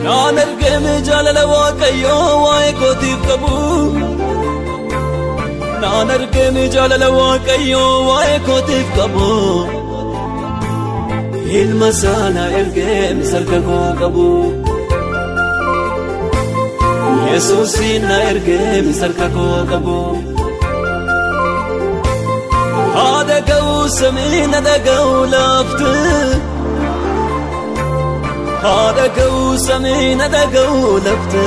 Naan ergame jaalala Waaqayyoo waa'ee kootiif qabu. Naan ergame jaalala Waaqayyoo waa'ee kootiif qabu. Ilma sana ergame sarka koo qabu. Yesuusin na ergame sarka koo qabu. Haadha ga'uu samiin haadha ga'uu laaftu. Haadha ga'uu samiin haadha ga'uu laftu.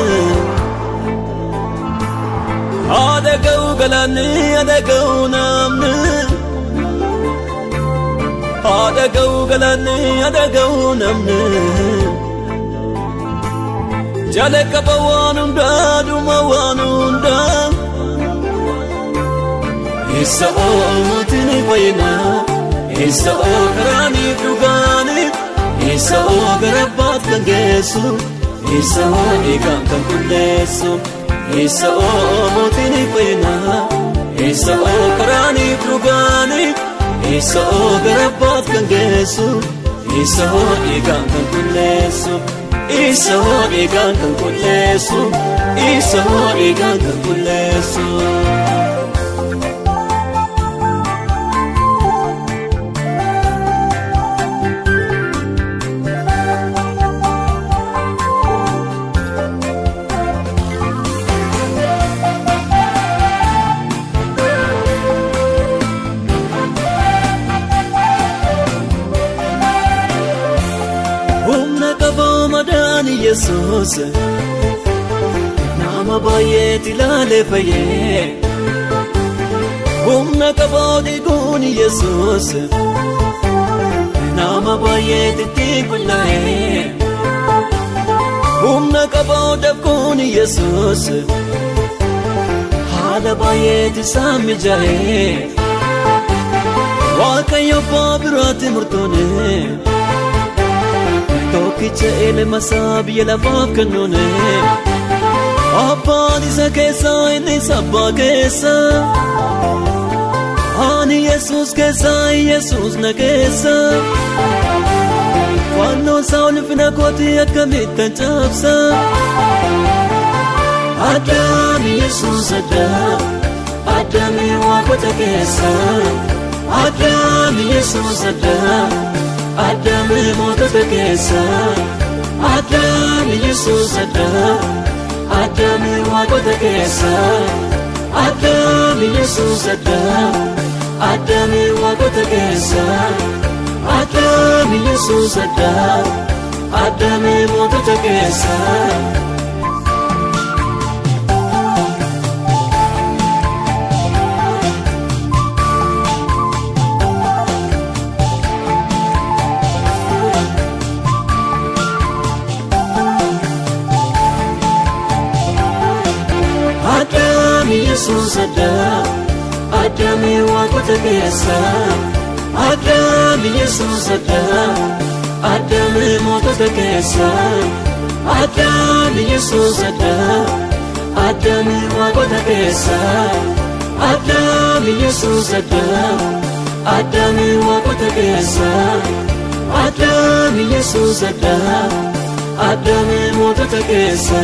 Haadha ga'uu galaanni haadha ga'uu namni. Haadha ga'uu galaanni haadha ga'uu namni. Jalqaba waan hundaa dhuma waan hundaa. Isa oomotiin fayyinaa, isa oo karaaniif dhugaaniif, isa oo gara abbaaf kan geessu, isa oo dhiigaan kan qulleessu, isa oomotiin fayyinaa, isa oo karaaniif dhugaaniif, isa oo gara abbaaf kan geessu, isa oo dhiigaan kan qulleessu, isa oo dhiigaan kan qulleessu, isa oo dhiigaan kan qulleessu. Yesuus nama baay'eetti ilaalee fayyee humna qaboo dhiiguun Yesuus nama baay'eetti itti qullaa'ee humna qaboo dabkuun Yesuus haala baay'eetti isaan mijaa'ee Waaqayyo abbaa biraatti murtoone. Tokkicha ilma isaa biyya lafaaf kennuune. Abbaan isa keessa innis abbaa keessa. Ani Yesuus keessa Yesuus na keessa. Fannoo isaa ulfina kooti akkamittan cabsa. Addaami Yesuus addaa, addaami waaqota keessa. Addaami Yesuus addaa. Addaami mootota keessa, Addaami Yesuus addaa, Addaami waaqota keessa, Addaami Yesuus addaa, Addaami waaqota keessa, Addaami Yesuus addaa, Addaami mootota keessa. Yesuus addaa, Addaami waaqota keessa, Addaami Yesuus addaa, Addaami mootota keessa, Addaami Yesuus addaa, Addaami waaqota keessa, Addaami Yesuus addaa, Addaami waaqota keessa, Addaami Yesuus addaa, Addaami mootota keessa.